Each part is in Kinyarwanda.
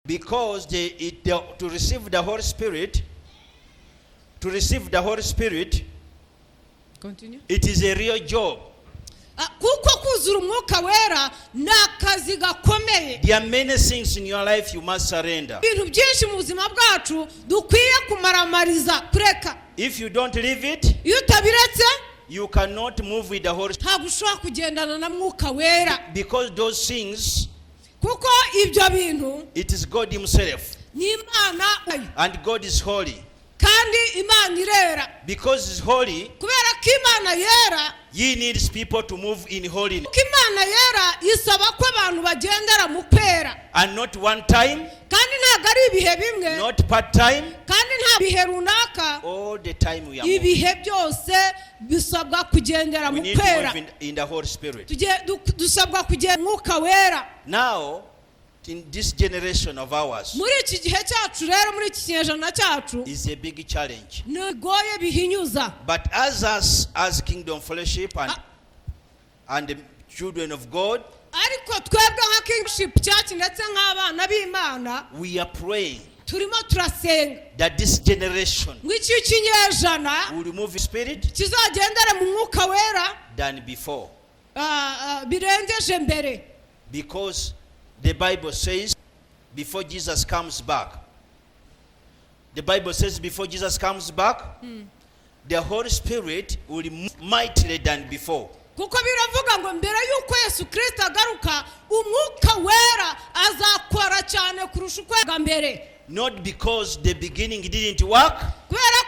Because to receive the Holy Spirit, to receive the Holy Spirit, Continue. It is a real job. Ah, kuko kuzura Umwuka Wera ni akazi gakomeye. There are many things in your life you must surrender. Ibintu byinshi mu buzima bwacu dukwiye kumaramariza kureka. If you don't leave it, Iyo utabiretse, you cannot move with the Holy Spirit. ntabwo ushobora kugendana na Mwuka Wera. Because those things, Kuko ibyo bintu, it is God Himself. Ni Imana. And God is holy. Kandi Imana irera. Because He's holy, Kubera ko Imana yera, He needs people to move in holiness. Kuko Imana yera isaba ko abantu bagendera mu kwera. And not one time, Kandi ntabwo ari ibihe bimwe, not part time, kandi nta bihe runaka. All the time we are moving. Ibihe byose bisabwa kugendera We mu need to kwera. move in the Holy Spirit. Dusabwa kugenda mu Mwuka Wera. Now, in this generation of ours, Muri iki gihe cyacu rero, muri iki kinyejana cyacu, is a big challenge. Ntigoye bihinyuza. But as us, as Kingdom Fellowship and the children of God, Ariko twebwe nka Kingship Church ndetse nk'abana b'Imana, we are praying turimo turasenga that this generation ngo iki kinyejana will move in spirit kizagendere mu Mwuka Wera than before. Birengeje mbere. Because the Bible says before Jesus comes back, the Bible says before Jesus comes back, the Holy Spirit will move mightily than before. Kuko biravuga ngo mbere y'uko Yesu Kirisito agaruka, Umwuka Wera azakora cyane kurusha uko yakoraga mbere. Not because the beginning didn't work, Kubera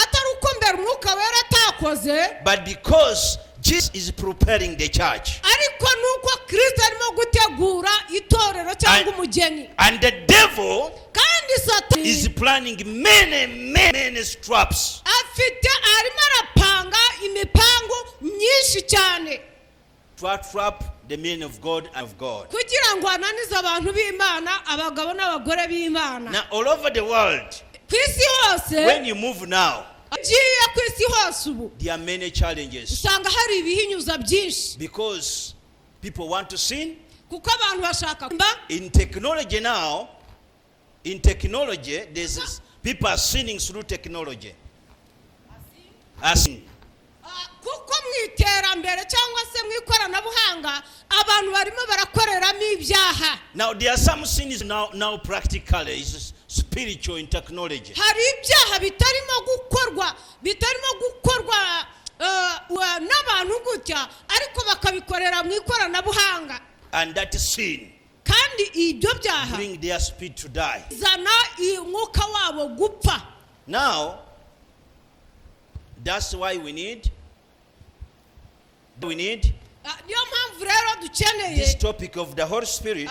atari uko mbere Umwuka Wera atakoze, but because Jesus is preparing the church. Ariko nuko Kirisito arimo gutegura itorero cyangwa umugeni. And the devil Kandi Satani is planning many, many, many traps afite arimo arapanga imipango myinshi cyane to trap the men of God and of God. Kugira ngo ananize abantu b'Imana, abagabo n'abagore b'Imana. Now, all over the world, Ku isi hose, when you move now, ugiye ku isi hose ubu, there are many challenges usanga hari ibihinyuza byinshi because people want to sin. Kuko abantu bashaka mba. In technology now, in technology, there's people are sinning through technology. Are sinning. Ah, kuko mu iterambere cyangwa se mu ikoranabuhanga abantu barimo barakoreramo ibyaha. Now, there are some sins now practically, it's spiritual in technology. Hari ibyaha bitarimo gukorwa n'abantu gutya, ariko bakabikorera mu ikoranabuhanga. And that sin Kandi ibyo byaha bring their spirit to die. Bizana umwuka wabo gupfa. Now, that's why we need Ah, niyo mpamvu rero dukeneye this topic of the Holy Spirit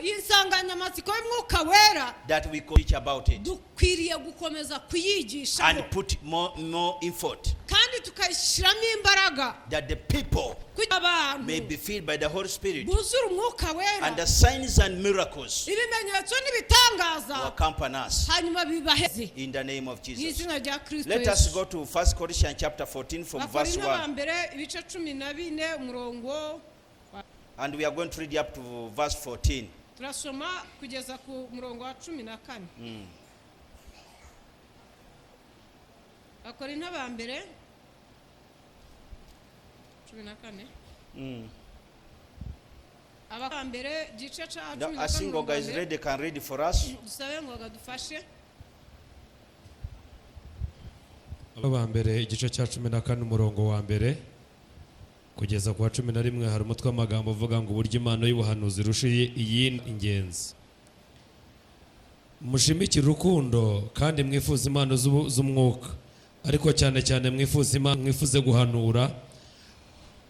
iyi nsanganyamatsiko y'Umwuka Wera that we could teach about it dukwiriye gukomeza kuyigishaho and put more effort kandi tukayishyiramo imbaraga that the people kugira abantu may be filled by the Holy Spirit buzure Umwuka Wera and the signs and miracles ibimenyetso n'ibitangaza will accompany us hanyuma bibaheze in the name of mu Jesus. izina rya Kristo Let us Yesu. Go to 1 Corinthians chapter 14 from verse Abakorinto ba 1. mbere ibice 14 umurongo And we are going to read up to verse 14. Turasoma kugeza ku murongo wa 14. Abakorinto ba mbere 14. Aba mbere igice cya 14 I think umurongo Ngoga wa is mbere. Ready, can read for us. Dusabe Ngoga dufashe. Aba mbere igice cya 14 umurongo wa mbere kugeza ku wa 11 hari umutwe w'amagambo uvuga ngo uburyo impano y'ubuhanuzi irusha iyindi ingenzi. Mushimikire urukundo kandi mwifuze impano z'umwuka, ariko cyane cyane mwifuze mwifuze guhanura.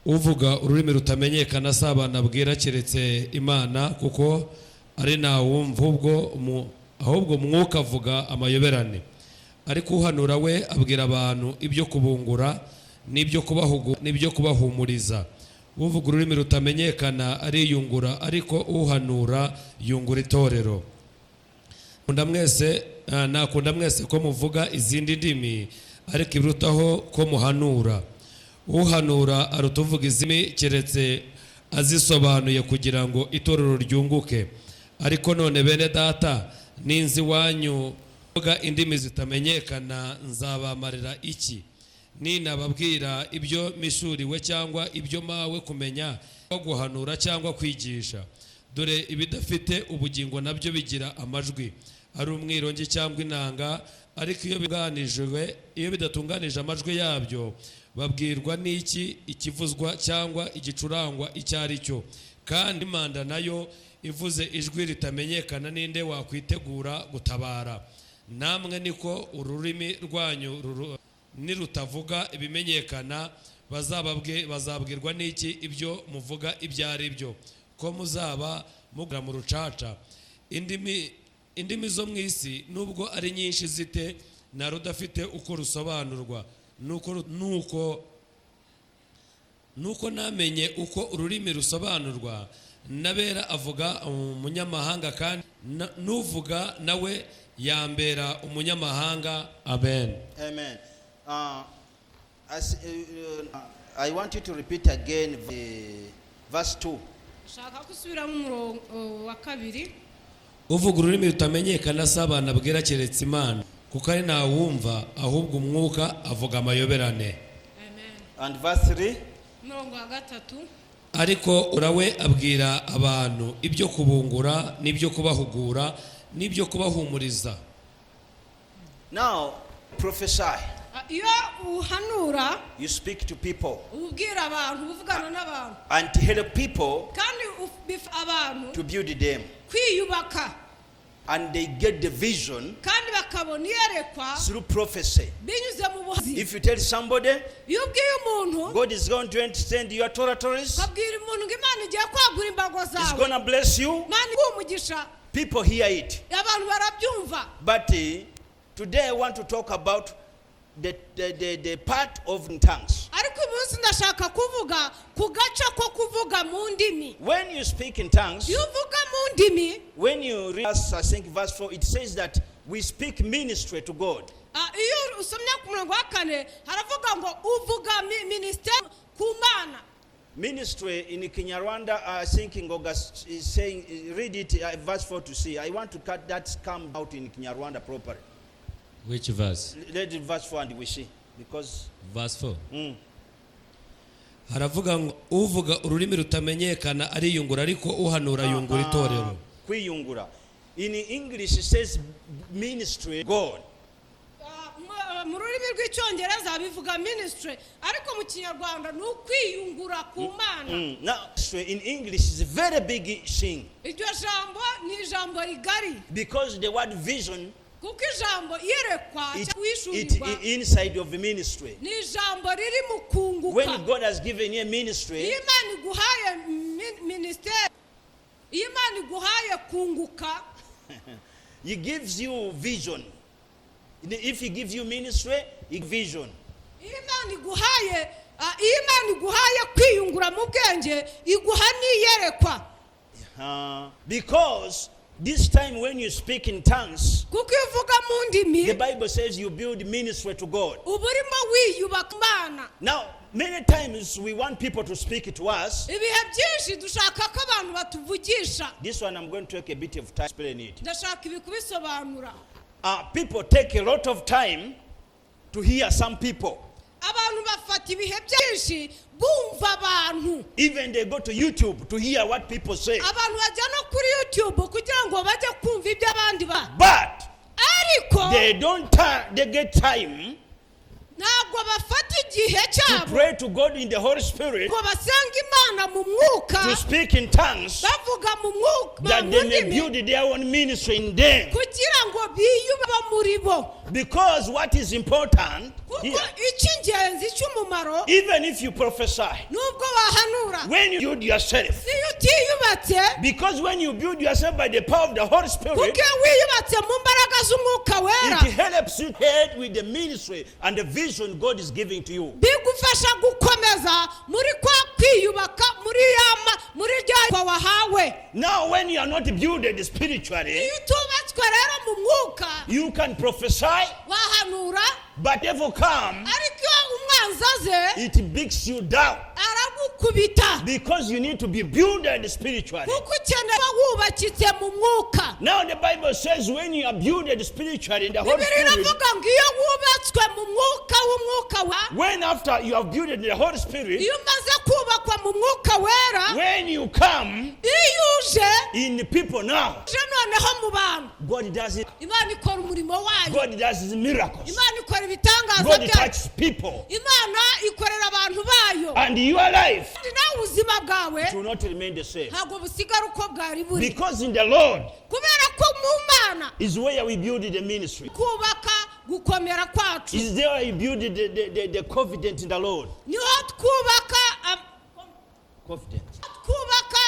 Uvuga ururimi rutamenyekana si abantu abwira keretse Imana, kuko ari ntawumva, ahubwo Umwuka avuga amayoberane. Ariko uhanura we abwira abantu ibyo kubungura n'ibyo kubahumuriza. Uvuga ururimi rutamenyekana ariyungura, ariko uhanura yungura itorero. Nakunda mwese nakunda mwese ko muvuga izindi ndimi, ariko ibirutaho ko muhanura. Uhanura aruta uvuga izimi, keretse azisobanuye kugira ngo itorero ryunguke. Ariko none bene data, ninza iwanyu mvuga indimi zitamenyekana, nzabamarira iki, ninababwira ibyo mpishuriwe cyangwa ibyo mpawe kumenya, guhanura cyangwa kwigisha? Dore ibidafite ubugingo nabyo bigira amajwi, ari umwirongi cyangwa inanga, ariko iyo bitunganijwe, iyo bidatunganije amajwi yabyo, babwirwa n'iki ikivuzwa cyangwa igicurangwa icyo ari cyo? Kandi impanda nayo ivuze ijwi ritamenyekana, ninde wakwitegura gutabara? Namwe niko, ururimi rwanyu nirutavuga ibimenyekana, bazabwirwa n'iki ibyo muvuga ibyo ari byo, ko muzaba mugura mu rucaca? Indimi zo mu isi, nubwo ari nyinshi zite, nta rudafite uko rusobanurwa. Nuko namenye uko ururimi rusobanurwa, nabera avuga umunyamahanga, kandi n'uvuga nawe yambera umunyamahanga. Amen. Amen. I want you to repeat again the verse 2. Shaka gusubiramo umurongo wa kabiri. Uvuga ururimi rutamenyekana si abantu abwira, keretse Imana, kuko ari ntawumva, ahubwo umwuka avuga amayoberane. Amen. And verse 3. Umurongo wa gatatu. Ariko urawe abwira abantu ibyo kubungura n'ibyo kubahugura n'ibyo kubahumuriza. Now, prophesy. Ah, iyo uhanura, You speak to people ubwira abantu, uvugana n'abantu and to help people kandi abantu to build them. kwiyubaka. And they get the vision Kandi bakabona iyerekwa through prophecy. binyuze mu buhanuzi. If you tell somebody, Iyo ubwiye umuntu, God is going to extend your territories, ukabwira umuntu ngo Imana igiye kwagura imbago He's zawe, going to bless you, Imana iguha umugisha, people hear it. abantu barabyumva. But today I want to talk about the part of tongues. Ariko uyu munsi ndashaka kuvuga ku gace ko kuvuga mu ndimi. When you speak in tongues, Iyo uvuga mu ndimi, when you read, I think verse 4, it says that we speak ministry to God. Ah, iyo usomye ku murongo wa kane, haravuga ngo uvuga minisiteri ku Mana. Ministry in Kinyarwanda, I think Ngoga is saying, read it, verse 4 to see. I want to cut that come out in Kinyarwanda properly. Which verse? Read it, verse 4, and we see. Because, Verse 4 haravuga ngo uvuga ururimi rutamenyekana ariyungura, ariko uhanura yungura itorero. Kwiyungura. In English, it says ministry, God. Ah, mu rurimi rw'Icyongereza bivuga ministry, ariko mu Kinyarwanda ni ukwiyungura ku Mana. Now, ministry in English is a very big thing. Iryo jambo ni ijambo rigari. Because the word vision, Kuko ijambo iyerekwa cyangwa it, guhishurirwa inside of the ministry. ni ijambo riri mu kunguka. When God has given you a ministry, Iyo Imana iguhaye minisiteri, iyo Imana iguhaye kunguka, He gives you vision. If He gives you ministry, He vision. Iyo Imana iguhaye, ah, iyo Imana iguhaye kwiyungura mu bwenge, iguha n'iyerekwa. Because this time when you speak in tongues, Kuko iyo uvuga mu ndimi, the Bible says you build ministry to God. Uba urimo wiyubaka Imana. Now, many times we want people to speak to us. Ibihe byinshi dushaka ko abantu batuvugisha. This one I'm going to take a bit of time to explain it. Ndashaka ibi kubisobanura. People take a lot of time to hear some people. Abantu bafata ibihe byinshi bumva abantu. Even they go to YouTube to hear what people say. Abantu bajya no kuri YouTube kugira ngo bajye kumva ibyo abandi ba But ariko they don't they get time ntabwo bafata igihe to cyabo pray to God in the Holy Spirit, ngo basenge Imana mu mwuka, to speak in tongues, bavuga mu mwuka, that mu they may ndimi, build their own ministry in them. Kugira ngo biyube muri bo. Because what is important Kuko here, icy'ingenzi cy'umumaro, even if you prophesy, nubwo wahanura, when you build yourself, iyo utiyubatse, because when you build yourself by the power of the Holy Spirit, kuko iyo wiyubatse mu mbaraga z'Umwuka Wera, it helps you head with the ministry and the vision God is giving to you. Bigufasha gukomeza muri kwa kwiyubaka muri yama muri rya wahawe. Now, when you are not builded spiritually, Iyo utubatswe rero mu mwuka, you can prophesy, wahanura, but devil come, ariko iyo umwanzi aze, it beats you down. Aragukubita. Aragukubita. Because you need to be builded spiritually. Kuko ukeneye kuba wubakitse mu mwuka. Now the Bible says when you are builded spiritually in the Holy Bibiliya Spirit, iravuga ngo iyo wubatswe mu mwuka w'umwuka wa when after you have builded in the Holy Spirit, iyo umaze kubakwa mu mwuka wera, when you come iyo uje in the people now, uje noneho mu bantu, God does it. Imana ikora umurimo wayo. God does his miracles. Imana ikora ibitangaza God byayo. touches people. Imana ikorera abantu bayo. And your life Kandi nawe ubuzima bwawe will not remain the same. ntabwo busigara uko bwari buri. Because in the Lord Kubera ko mu Mana is where we build the ministry. kubaka gukomera kwacu. Is there we build the confidence in the Lord. Niho twubaka Confidence. Twubaka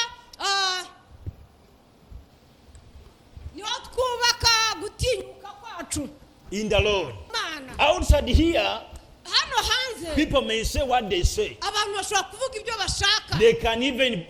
niho twubaka gutinyuka kwacu. In the Lord. Mana. Outside here, Hano hanze, people may say what they say. Abantu bashobora kuvuga ibyo bashaka. They can even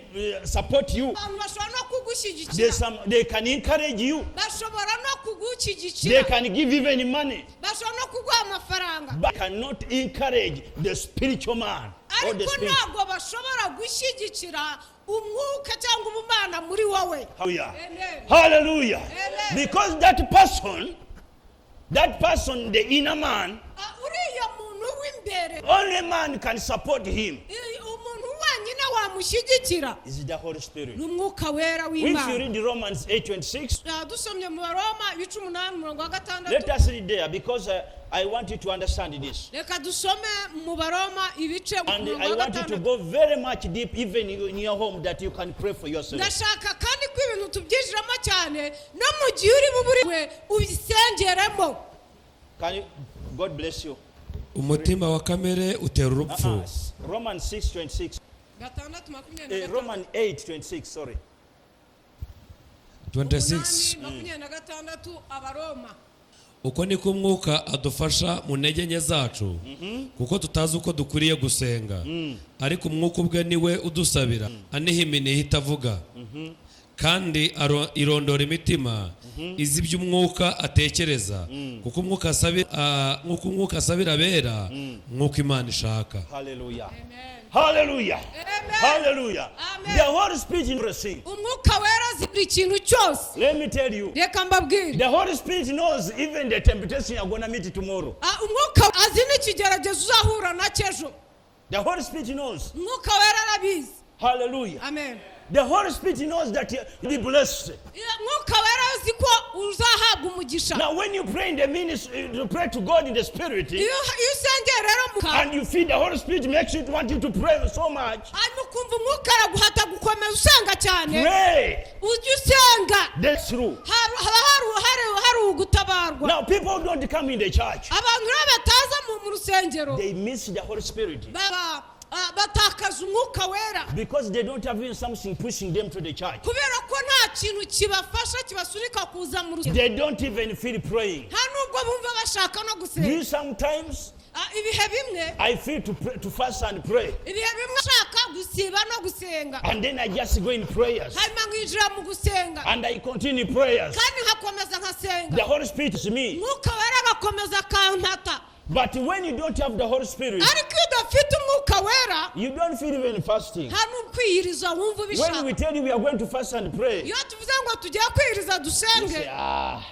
support you. Abantu bashobora no kugushyigikira. They can encourage you. Bashobora no They kugushyigikira. can give even money. Bashobora no kuguha amafaranga. But cannot encourage the spiritual man or the Ariko spirit. Ntabwo bashobora gushyigikira umwuka cyangwa ubumana muri wowe. Hallelujah. Amen. Hallelujah. Amen. Because that person, the inner man, Ah, uriya muntu w'imbere, only man can support him umuntu wenyine wamushyigikira is the Holy Spirit. Ni umwuka wera If you w'Imana. read Romans 8:26, Ah, dusomye mu Baroma ibice 8 umurongo wa let 6. Us read there because I want you to understand this. Reka dusome mu Baroma ibice And umurongo I wa want you to 6. Go very much deep, even in your home, that you can pray for yourself. Ndashaka kandi ko ibintu tubyinjiramo cyane no mu gihe uri buburi we ubisengeremo. Can you? God bless you. Umutima wa kamere utera urupfu. Romans 6:26. 6 26. Romans 8:26, sorry. 26. 8:26 Abaroma. Uko niko umwuka adufasha mu ntege nke zacu kuko tutazi uko dukwiriye gusenga ariko umwuka ubwe niwe udusabira aniha iminiho itavuga kandi irondora imitima izi ibyo umwuka atekereza kuko umwuka asabira nk'uko umwuka asabira abera nk'uko Imana ishaka. Hallelujah. Amen. Hallelujah. Amen. Hallelujah. Amen. The Holy Spirit in everything. Umwuka wera azi buri kintu cyose. Let me tell you. Reka mbabwire. The Holy Spirit knows even the temptation you're going to meet tomorrow. Ah, umwuka azi n'ikigeragezo uzahura nacyo ejo. The Holy Spirit knows. Umwuka wera arabizi. Hallelujah. Amen. The Holy Spirit knows that you'll be blessed. Umwuka wera azi ko uzahabwa umugisha. Now, when you pray in the ministry, you pray to God in the Spirit, Iyo usengeye rero muka and you feel the Holy Spirit makes you want you to pray so much, hanyuma ukumva umwuka araguhata gukomeza usenga cyane, pray. Ujye usenga. That's true. Haba hari ugutabarwa. Now, people don't come in the church, Abantu rero bataza mu rusengero, they miss the Holy Spirit baba batakaza umwuka wera because they don't have even something pushing them to the church. Kubera ko nta kintu kibafasha kibasunika kuza mu rusengero. They don't even feel praying. Nta nubwo bumva bashaka no Do gusenga. you sometimes Ah, ibihe bimwe I feel to pray, to fast and pray, ibihe bimwe nshaka gusiba no gusenga, and then I just go in prayers hanyuma nkinjira mu gusenga and I continue prayers. Kandi nkakomeza nkasenga. The Holy Spirit is me. Umwuka wera agakomeza akampata. But when you don't have the Holy Spirit, Ariko iyo udafite umwuka wera, you don't feel even fasting. Nta n'ukwiyiriza wumva When ubishaka. We tell you we are going to fast and pray, Iyo tuvuze ngo tugiye kwiyiriza you dusenge, say, "Ah,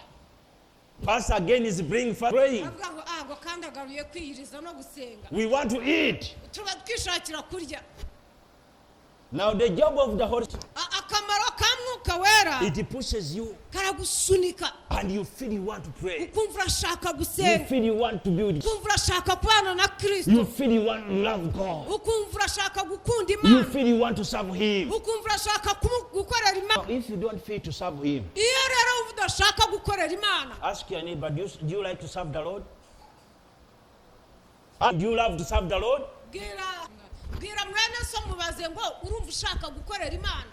pastor again is bringing fast praying." Bavuga ngo ah ngo kandi agaruye kwiyiriza no gusenga. We want to eat. Tuba twishakira kurya. Now the job of the Holy Spirit, Akamaro ka mwuka wera, it pushes you karagusunika and you feel you want to pray. Ukumva urashaka You gusenga. Feel you want to build. Ukumva urashaka kubana na Kristo. You feel you want to love God. Ukumva urashaka gukunda You Imana. Feel you want to serve Him. Ukumva urashaka gukorera Imana. If you don't feel to serve Him, Iyo rero wumva udashaka gukorera Imana, ask your neighbor, do you like to serve the Lord? Do you love to serve the Lord? Bwira mwene so mubaze ngo urumva ushaka gukorera Imana?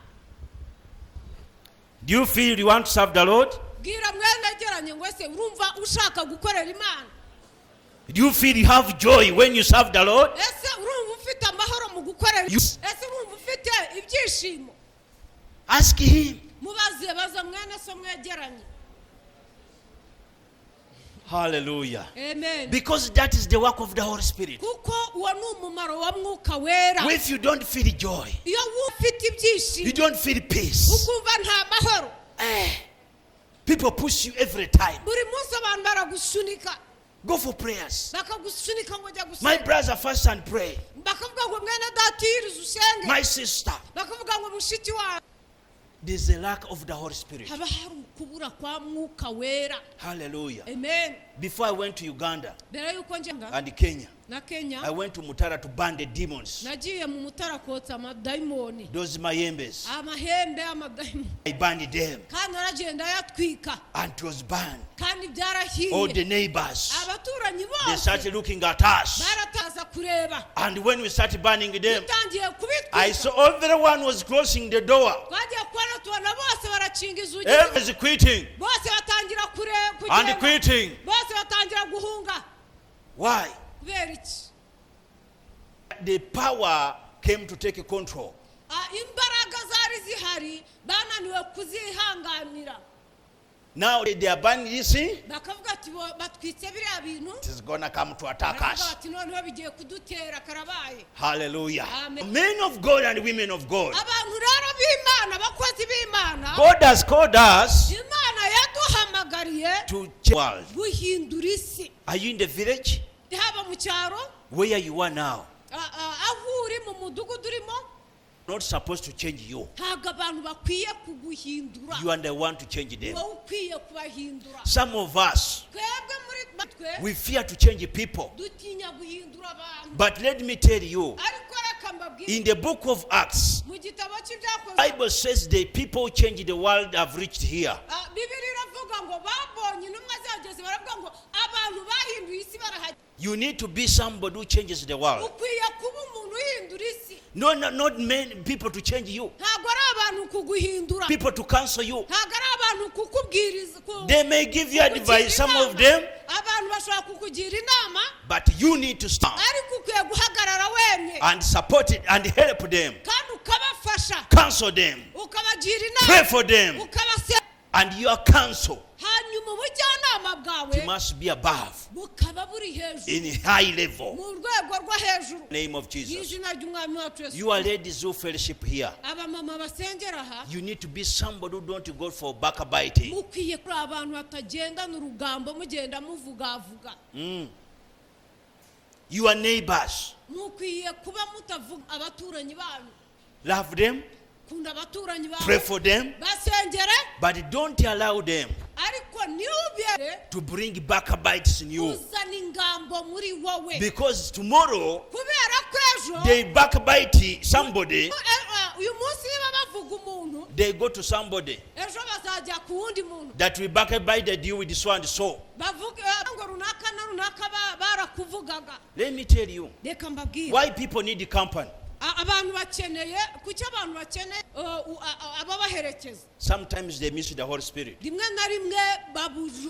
Do you feel you want to serve the Lord? Bwira mwene ageranye ngo ese urumva ushaka gukorera Imana? Do you feel you have joy when you serve the Lord? Ese urumva ufite amahoro mu gukorera ese urumva ufite ibyishimo? Ask him. Mubaze baza mwene so mwegeranye. Hallelujah. Amen. Because that is the work of the Holy Spirit. Kuko uwo ni umumaro wa Mwuka Wera. If you don't feel joy, Iyo ufite you ibyishimo, don't feel peace. ukumva nta mahoro. People push you every time. Buri munsi abantu baragusunika. Go for prayers. Bakagusunika ngo jya My gusenga. brother, fast and pray. Bakavuga ngo mwene data, yirize usenge. My sister, Bakavuga ngo mushiki wawe. There's a lack of the Holy Spirit. Haba hari ukubura kwa Mwuka Wera. Hallelujah. Amen. Before I went to Uganda Mbere y'uko njya and Kenya, na Kenya, I went to Mutara to burn the demons. Nagiye mu Mutara kotsa amadayimoni. Those mayembes. Amahembe y'amadayimoni. I burned them. Kandi aragenda ayatwika. And it was burned. Kandi All byarahiye. the neighbors, Abaturanyi they bose started looking at us. barataza kureba. And when we started burning them, Dutangiye I kubitwika, saw everyone was closing the door. twagiye kubona tubona bose barakinga inzugi. Everyone is quitting Bose batangira kure and kugenda. quitting. Bose batangira guhunga. Why? Kubera iki? The power came to take control. Ah, imbaraga zari zihari bananiwe kuzihanganira. Now they are burning this thing. Bakavuga ati batwitse biriya bintu. It is gonna come to attack Baravuga us. bati noneho bigiye kudutera, karabaye. Hallelujah. Amen. Men of God and women of God. Abantu rero b'Imana, abakozi b'Imana, God has called us Imana yaduhamagariye to change the world. Guhindura isi. Are you in the village? Haba mu cyaro, Where you are now? Aho uri mu mudugudu urimo, Not supposed to change you. ntabwo abantu bakwiye kuguhindura. You are the one to change them. Wowe ukwiye kubahindura. Some of us, Twebwe muri twe we fear to change people. dutinya guhindura abantu. But let me tell you, Ariko reka mbabwire, in the book of Acts, mu gitabo cy'Ibyakozwe, Bible says the people who change the world have reached here. Bibiliya iravuga ngo babonye intumwa zageze baravuga ngo abantu bahinduye isi barahagera. You need to be somebody who changes the world. Ukwiye kuba umuntu uhindura isi. No, not men, people to change you. Ntabwo ari abantu kuguhindura. People to counsel you. Ntabwo ari abantu kukubwiriza They may give you kukugira advice, some inama. of them, Abantu bashobora kukugira inama, but you need to stand ariko ukwiye guhagarara wemye and support it and help them, kandi ukabafasha, counsel them, ukabagira pray inama, for them, ukabase and your counsel, hanyuma ubujyanama bwawe it must be above, bukaba buri hejuru, in high level. Mu rwego rwo hejuru. Name of Jesus. Izina ry'Umwami wacu Yesu. You are ladies who fellowship here. Abamama basengera aha, You need to be somebody who don't go for backbiting. mukwiye kuri abantu batagendana urugambo mugenda muvugavuga. Your neighbors, Mukwiye kuba mutavuga abaturanyi banyu. love them, Kunda abaturanyi pray bawe, for them, basengere, but don't allow them ariko ntiwubere to bring backbites in you. kuzana ingambo muri wowe. Because tomorrow Kubera ko ejo, they backbite somebody, uyu munsi niba bavuga umuntu, they go to somebody ejo bazajya ku wundi muntu that will backbite you with so and so. bavuge ngo runaka na runaka barakuvugaga. Let me tell you Reka mbabwire why people need company. Abantu bakeneye kuki abantu bakeneye ababaherekeza. Sometimes they miss the Holy Spirit. Rimwe na rimwe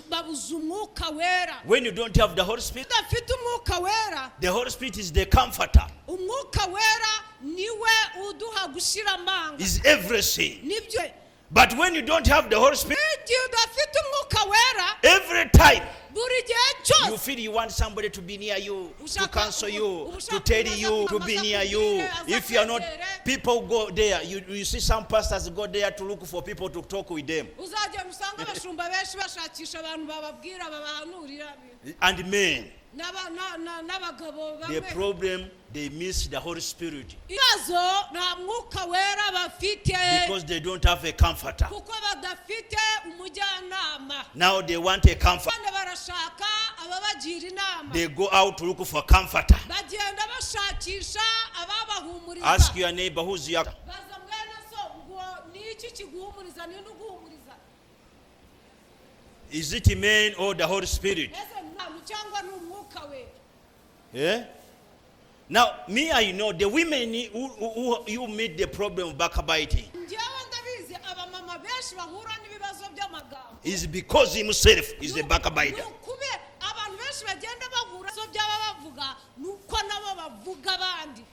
babuze Umwuka Wera. When you don't have the Holy Spirit, Udafite Umwuka Wera, the Holy Spirit is the comforter, Umwuka Wera niwe uduha gushira amanga, is everything. nibyo. But when you don't have the Holy Spirit, Igihe udafite Umwuka Wera, every time buri gihe you cyose feel you want somebody to be near you, to counsel you, to ushaka tell umuntu you, to be near you. If you are not, people go there. You see some pastors go there to look for people to talk with them. Uzagenda usanga abashumba benshi bashakisha abantu bababwira, babahanurira. And men, N'abagabo the bamwe. problem, they miss the Holy Spirit Ibibazo nta Mwuka Wera bafite because they don't have a comforter. kuko badafite umujyanama. Now they want a comforter. Kandi barashaka ababagira inama. They go out to look for comforter. Bagenda bashakisha ababahumuriza. Ask your neighbor, who's your Baza mwene so ngo ni iki kiguhumuriza, ninde uguhumuriza? Is it man or the Holy Spirit? Ese ni cyangwa ni Umwuka Wera? Yeah? Now, me, I know the women who you meet the problem of backbiting Njyewe ndabizi abamama benshi bahura n'ibibazo by'amagambo is because himself is a backbiter. Ni ukubera abantu benshi bagenda bahura ibibazo by'aba bavuga ni uko nabo bavuga abandi.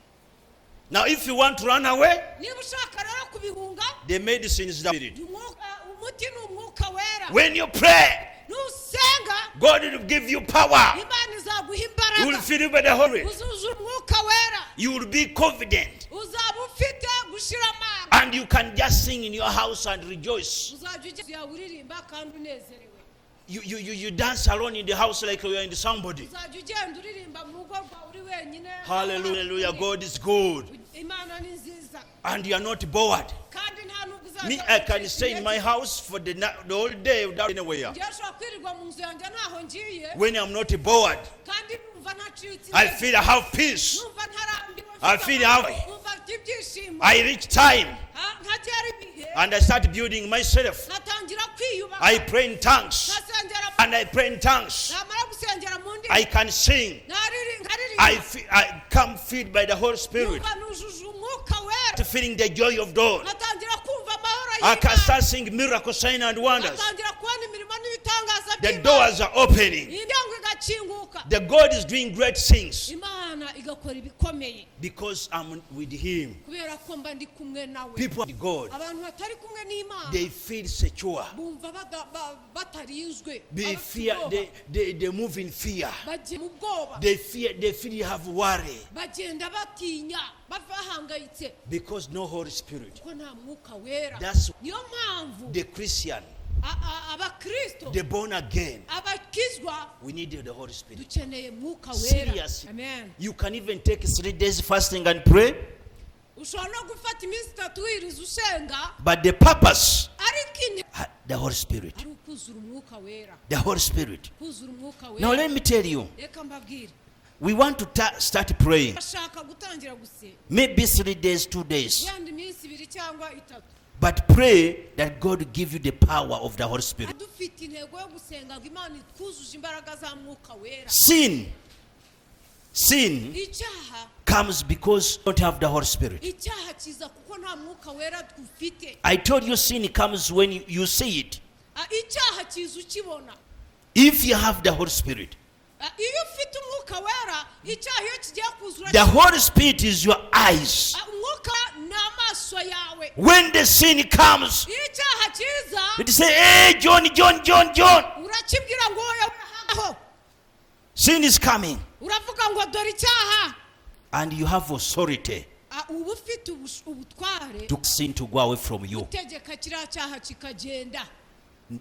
Now, if you want to run away, Niba ushaka rero kubihunga, the medicine is the Spirit. Umuti ni Umwuka Wera. When you pray, Nusenga, God will give you power. Imana izaguha He will imbaraga. fill you with the Holy. Uzuzura Umwuka Wera. You will be confident. Uzaba ufite gushira amanga. And you can just sing in your house and rejoice. Uzajya ujya yawe uririmba kandi unezerewe. You dance alone in the house like you are in somebody. Uzajya ugenda uririmba mu rugo rwawe uri wenyine. Hallelujah. God is good. Imana ni nziza. And you are not bored. Kandi nta nubwo uzajya Me, I can stay in my house for the whole day without anywhere. Njyewe nshobora kwirirwa mu nzu yanjye ntaho ngiye. When I'm not bored, Kandi numva ntacitse I intege. feel I have peace. Numva ntarambiwe. I feel happy. Numva mfite ibyishimo. I reach time Ha, nkagera ibihe and I start building myself. nkatangira kwiyubaka. I pray in tongues. Nkasengera. And I pray in tongues. Namara gusengera mu ndimi I can sing. nkaririmba. I come filled by the Holy Spirit. Numva nujuje Umwuka Wera. Feeling the joy of God. Nkatangira kumva amahoro I can y'Imana. start seeing miracle sign and wonders. Nkatangira kubona imirimo n'ibitangaza The by'Imana. doors are opening. Imiryango igakinguka. The God is doing great things Imana igakora ibikomeye because I'm with Him. kubera ko mba ndi kumwe nawe. People with God, Abantu batari kumwe n'Imana they feel secure. bumva batarinzwe. They Bafite fear. ubwoba. They move in fear. Bagiye mu bwoba. They fear. They feel you have worry Bagenda batinya bahangayitse because no Holy Spirit. kuko nta Mwuka Wera. That's Niyo mpamvu the Christian, abakristo, the born again. abakizwa, We need the Holy Spirit. dukeneye Mwuka Wera. Seriously. Amen. You can even take 3 days fasting and pray, Ushobora no gufata iminsi 3 wiriza usenga, but the purpose, ariko the Holy Spirit. ari ukuzura Umwuka Wera. The Holy Spirit. Kuzura Umwuka Now Wera. let me tell you, Reka mbabwire, we want to start praying. bashaka gutangira gusenga, Maybe 3 days, 2 days. wenda iminsi 2 cyangwa 3. But pray that God give you the power of the Holy Spirit. Dufite intego yo gusenga ngo Imana itwuzuje imbaraga za Mwuka Wera. Sin Icyaha comes because you don't have the Holy Spirit. Icyaha kiza kuko nta Mwuka Wera dufite. I told you sin comes when you see it. Ah, icyaha kiza ukibona. If you have the Holy Spirit, Ah, iyo ufite Umwuka Wera, icyaha iyo kigiye kuzura, the Holy Spirit is your eyes. Ah, Umwuka ni amaso yawe. When the sin comes, Iyo icyaha kiza, it say, "Hey, John, John, John, John, urakibwira ngo oya, aho. Sin is coming." Uravuga ngo dore icyaha. And you have authority Ah, uba ufite ubutware to sin to go away from you. utegeka kiriya cyaha kikagenda.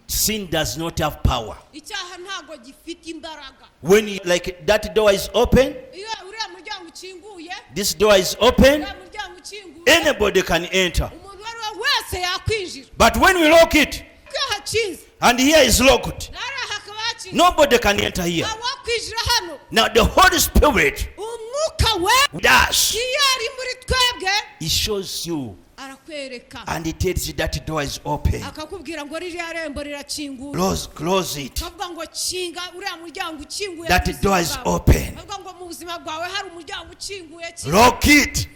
Sin does not have power. Icyaha ntabwo gifite imbaraga. When you, like that door is open, Iyo uriya muryango ukinguye, this door is open, uriya muryango ukinguye, anybody can enter. Umuntu uwo ari we wese yakwinjira. But when we lock it, Iyo hakinze, and here is locked, nariya hakaba hakinze, nobody can enter here. ntawakwinjira hano. Now the Holy Spirit Umwuka We does. iyo ari muri twebwe, He shows you arakwereka and he tells you that door is open. akakubwira ngo ririya rembo rirakinguye. Close it. Akavuga ngo kinga uriya muryango ukinguye That mu buzima door is bwawe. open. Akavuga ngo mu buzima bwawe hari umuryango ukinguye, kinga. Lock it.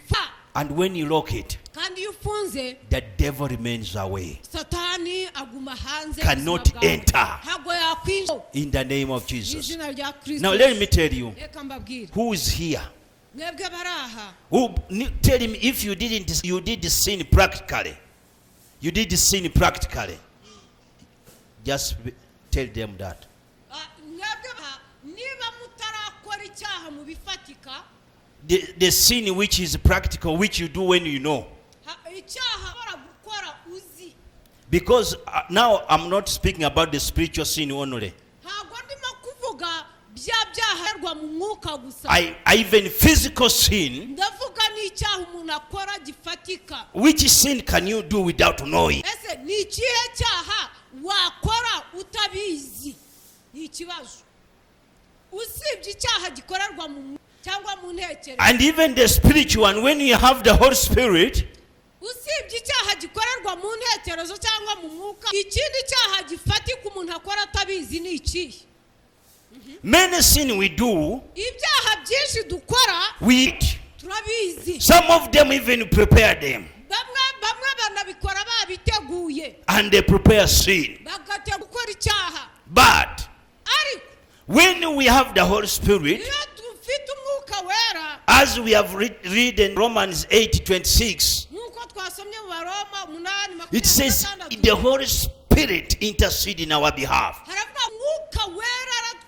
And when you lock it, Kandi iyo ufunze, the devil remains away. Satani aguma hanze Cannot y'ubuzima bwawe. enter. Ntabwo yakwinjira. In the name of Mu Jesus. izina rya Kristo. Now let me tell you Reka mbabwire, who is here. Mwebwe bari aha, Who tell him if you didn't, you did the sin practically. You did the sin practically. Just tell them that. Ah, mwebwe niba mutarakora icyaha mu bifatika, The sin which is practical, which you do when you know. Icyaha ukora gukora uzi. Because now I'm not speaking about the spiritual sin only. Ntabwo ndimo kuvuga bya byaha mu mwuka gusa. I even physical sin. Ndavuga n'icyaha umuntu akora gifatika. Which sin can you do without knowing? Ese ni ikihe cyaha wakora utabizi? Ni ikibazo. Usibye icyaha gikorerwa mu mwuka cyangwa mu ntekerezo, And even the spiritual one, when you have the Holy Spirit, usibye icyaha gikorerwa mu ntekerezo cyangwa mu mwuka, ikindi cyaha gifatika umuntu akora atabizi ni ikihe? Many sin we do, Ibyaha byinshi dukora, we eat. turabizi. Some of them even prepare them. Bamwe bamwe banabikora babiteguye. And they prepare sin. Bagategura gukora icyaha. But Ariko when we have the Holy Spirit, iyo dufite Umwuka Wera, as we have read in Romans 8:26, nk'uko twasomye mu Baroma 8 it says 26, the Holy Spirit intercede in our behalf. Haravuga Mwuka Wera.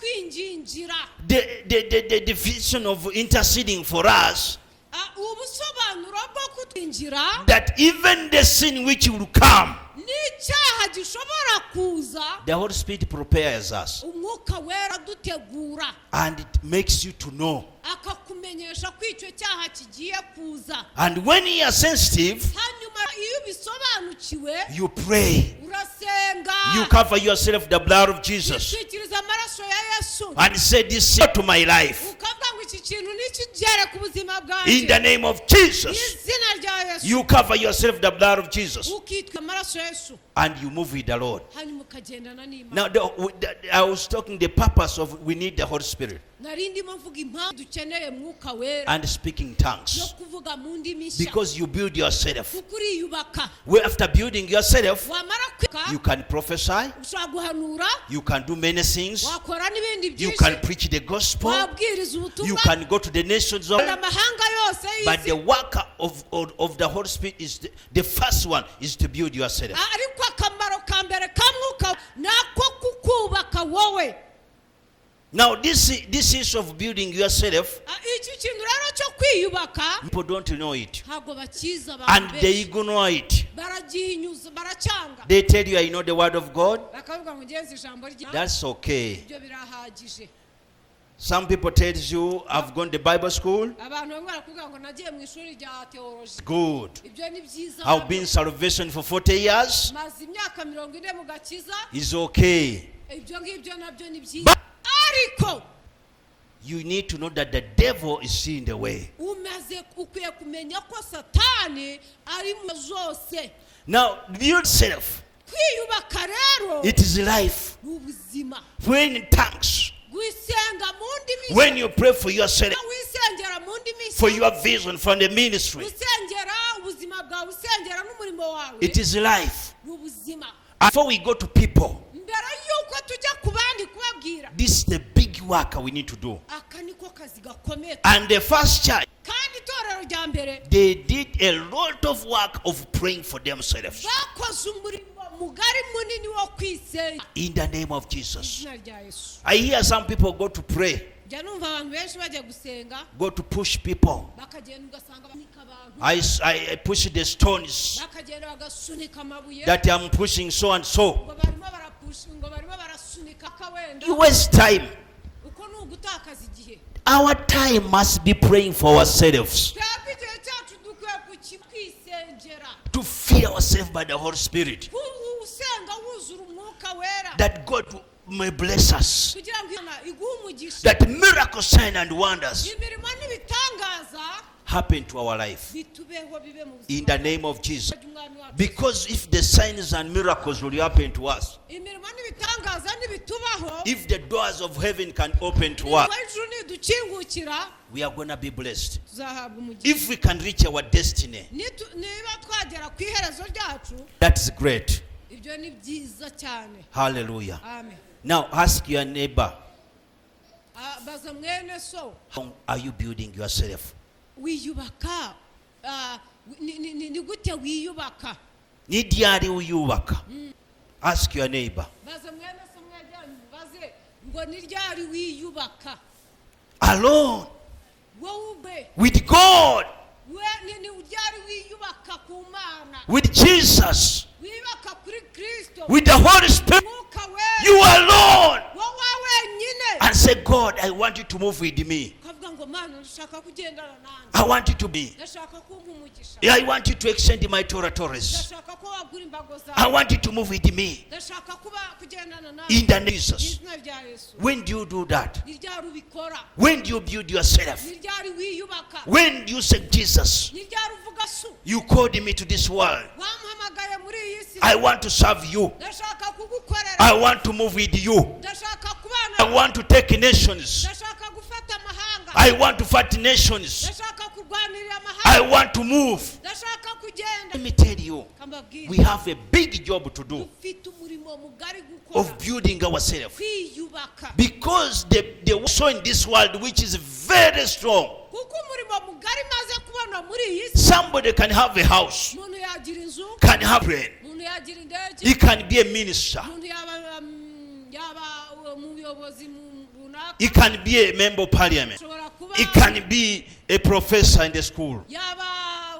Kutwingingira. The definition of interceding for us, Ah, ubusobanuro bwo kutwingingira that even the sin which will come, n'icyaha gishobora kuza, the Holy Spirit prepares us Umwuka Wera adutegura and it makes you to know. Akakumenyesha ko icyo cyaha kigiye kuza. And when you are sensitive, Hanyuma iyo ubisobanukiwe, you pray. urasenga. You cover yourself with the blood of Jesus Witwikiriza amaraso ya Yesu and say, "This sin to my life." ukavuga ngo iki kintu ntikigere ku buzima In bwanjye. the name of Jesus. Izina rya Yesu. You cover yourself with the blood of Jesus Ukitwa amaraso ya Yesu and you move with the Lord. hanyuma ukagendana n'Imana. Now, I was talking the purpose of we need the Holy Spirit Nari ndimo mvuga impamvu dukeneye Mwuka Wera and speaking no tongues kuvuga mu ndimi nshya because you build yourself. Kuko uriyubaka. Well, after building yourself, Wamara kwiga, you can prophesy, ushobora guhanura, you can do many things, wakora n'ibindi you byinshi, can preach the gospel, wabwiriza you ubutumwa can go to the nations of. amahanga yose But the y'isi. work of the Holy Spirit is the first one is to build yourself. Ariko akamaro ka mbere ka Mwuka ni ako kukubaka wowe. Now, this issue of building yourself, Ah, iki kintu rero cyo kwiyubaka, people don't know it ntabwo bakizi and abantu they benshi. ignore it. Baragihinyuza, baracyanga. They tell you, "I know the word of God." Bakavuga ngo ngenzi ijambo rya That's okay. ibyo birahagije. Some people tells you, "I've gone to Bible school." Abantu bamwe barakubwira ngo nagiye mu ishuri rya teoloji. Good. Ibyo ni byiza. "I've been salvation for 40 years." Maze imyaka 40 mu gakiza. It's okay. Ibyo ngibyo nabyo ni byiza, ariko You need to know that the devil is seeing the way. Umaze ukwiye kumenya ko Satani ari mu zose. Now, build self. Kwiyubaka rero It is life. ni ubuzima. When in tongues, Gusenga mu ndimi, when you pray for yourself, wisengera mu ndimi, for your vision, for the ministry, usengera ubuzima bwawe, usengera n'umurimo wawe, it is life. ni ubuzima. Before we go to people, Mbere y'uko tujya ku bandi kubabwira, this is the big work we need to do. Aka niko kazi gakomeye. And the first church, Kandi itorero rya mbere, they did a lot of work of praying for themselves. Bakoze umurimo mugari munini wo kwisenya. In the name of Jesus. Izina rya Yesu. I hear some people go to pray, Njya numva abantu benshi bajya gusenga, go to push people. Bakagenda ugasanga basunika abantu, I push the stones bakagenda bagasunika amabuye that I'm pushing so and so. ngo barimo barapusha, ngo barimo barasunika akawenda. You waste time. Uko ni ugutakaza igihe. Our time must be praying for ourselves, Twebwe igihe cyacu dukwiye kwisengera, to fill ourselves by the Holy Spirit, usenga wuzura Umwuka Wera, that God may bless us, kugira ngo Imana iguhe umugisha, that miracle, sign, and wonders imirimo n'ibitangaza happen to our life. Bitubeho bibe mu buzima In the name of Jesus. bw'Umwami wacu. Because if the signs and miracles will happen to us, Imirimo n'ibitangaza nibitubaho, if the doors of heaven can open to us, imirimo y'ijuru nidukingukira, we are going to be blessed. Tuzahabwa umugisha. If we can reach our destiny, Niba twagera ku iherezo ryacu, that's great. Ibyo ni byiza cyane. Hallelujah. Amen. Now ask your neighbor, Ah, baza mwene so, how are you building yourself? Wiyubaka, ah, ni gute wiyubaka? Ni ryari wiyubaka? Ask your neighbor. Baza mwene so mwegeranye mubaze ngo ni ryari wiyubaka? Alone Wowe ubwe with God, we ni ryari wiyubaka ku Mana, with Jesus, wiyubaka kuri Kristo, with the Holy Spirit. Mwuka Wera, You alone. Wowe wenyine, And say, "God, I want you to move with me. Ukavuga ngo Mana, ndashaka kugendana nanjye, I want you to be. ndashaka kumpa umugisha, I want you to extend my territories. Ndashaka ko wagura imbago I zawe, want you to move with me." ndashaka kuba kugendana nawe. In the name of Jesus. Izina rya Yesu. When do you do that? Ni ryari ubikora? When do you build yourself? Ni ryari wiyubaka? When do you say, "Jesus, Ni ryari uvuga su you called me to this world. wampamagaye muri iyi si, I want to serve you. Ndashaka kugukorera, I want to move with you. ndashaka kubana, I want to take nations. Ndashaka gufata amahanga, I want to fight nations. Ndashaka kurwanirira I amahanga, want to move." ndashaka kugenda. Let me tell you, Kambabwire, we have a big job to do dufite umurimo mugari gukora of building ourselves. kwiyubaka. Because the so in this world, which is very strong, Kuko umurimo mugari maze kubona muri iyi si, somebody can have a house, umuntu yagira inzu, can have brain, umuntu yagira indege, he can be a minister, umuntu yaba Yaba umuyobozi mu runaka. He can be a member of parliament. Ashobora kuba He can be a professor in the school. Yaba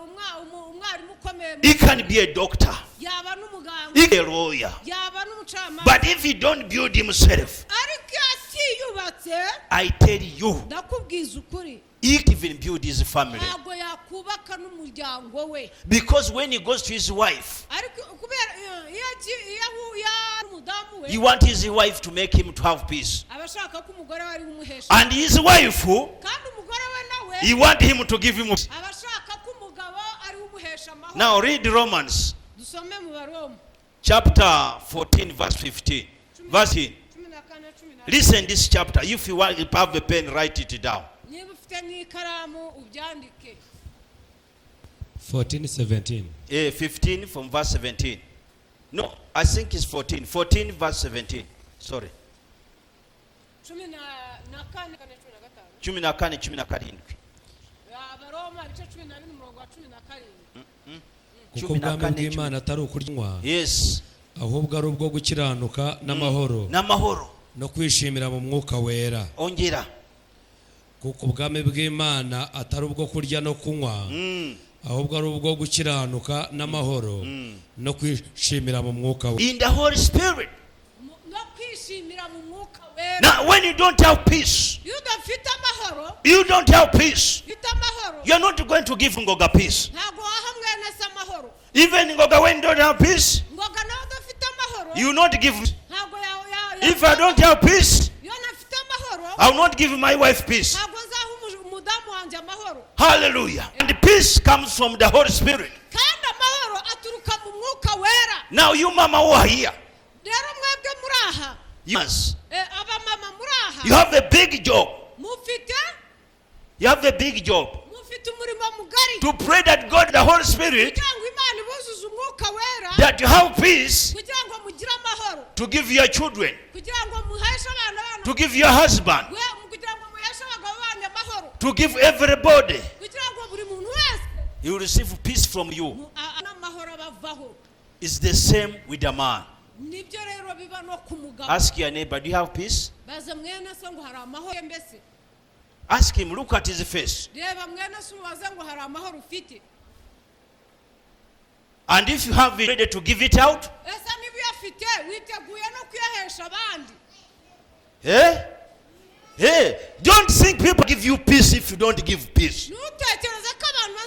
umwarimu ukomeye He can be a doctor. Yaba n'umuganga. He can be a lawyer. Yaba n'umucamanza. But if he don't build himself, Ariko iyo atiyubatse, I tell you, ndakubwiza ukuri, he can't even build his family. Ntabwo yakubaka n'umuryango we. Because when he goes to his wife, Ariko kubera iyo iyo ahuye n'umudamu we, he wants his wife to make him to have peace. Aba ashaka ko umugore we ari we umuhesha. And his wife, Kandi umugore we nawe, he want him to give him. Aba ashaka ko umugabo ari we umuhesha amahoro. Now read Romans Dusome mu Baroma chapter 14, verse 15. Verse 15. 14 10. Listen this chapter. If you want, if you have a pen, write it down. Niba ufite n'ikaramu ubyandike. 14 17. 15 from verse 17. No, I think it's 14. 14 verse 17. Sorry. 14 kane 15. 14, 17. Abaroma ibice 12 umurongo wa 17. Kuko 14, ubwami bw'Imana atari ukunywa, ahubwo ari ubwo gukiranuka n'amahoro N'amahoro. No kwishimira mu Mwuka Wera. Ongera. Kuko ubwami bw'Imana atari ubwo kurya no kunywa, ahubwo ari ubwo gukiranuka n'amahoro no kwishimira mu Mwuka Wera. In the Holy Spirit. No kwishimira mu Mwuka Wera. Now, when you don't have peace, Iyo udafite amahoro, you don't have peace. Ufite amahoro, You're not going to give Ngoga peace. Ntabwo waha mwene se amahoro. Even Ngoga, when you don't have peace, Ngoga nawe udafite amahoro, you will not give. Ntabwo ya If I don't have peace, iyo ntafite amahoro, I will not give my wife peace. Ntabwo nzaha umudamu wanjye amahoro. Hallelujah. And peace comes from the Holy Spirit. Kandi amahoro aturuka mu Mwuka Wera. Now, you mama who are here, Rero mwebwe muri aha, yes, abamama muri aha, you have a big job. Mufite You have a big job mufite umurimo mugari to pray that God, the Holy Spirit, kugira ngo Imana ibuzuze Umwuka Wera, that you have peace kugira ngo mugire amahoro, to give your children, kugira ngo muheshe abana banyu, to give your husband, kugira ngo muheshe abagabo banyu amahoro, to give everybody. Kugira ngo buri muntu wese He will receive peace from you. N'amahoro abavaho. It's the same with the man. Nibyo rero biba no ku mugabo. Ask your neighbor, "Do you have peace?" Baza mwene so ngo hari amahoro mbese? Ask him, look at his face. Reba mwene so umubaze ngo hari amahoro ufite? And if you have it, ready to give it out? Ese niba uyafite witeguye no kuyahesha abandi? Eh? Hey, don't think people give you peace if you don't give peace. Ntutekereze ko abantu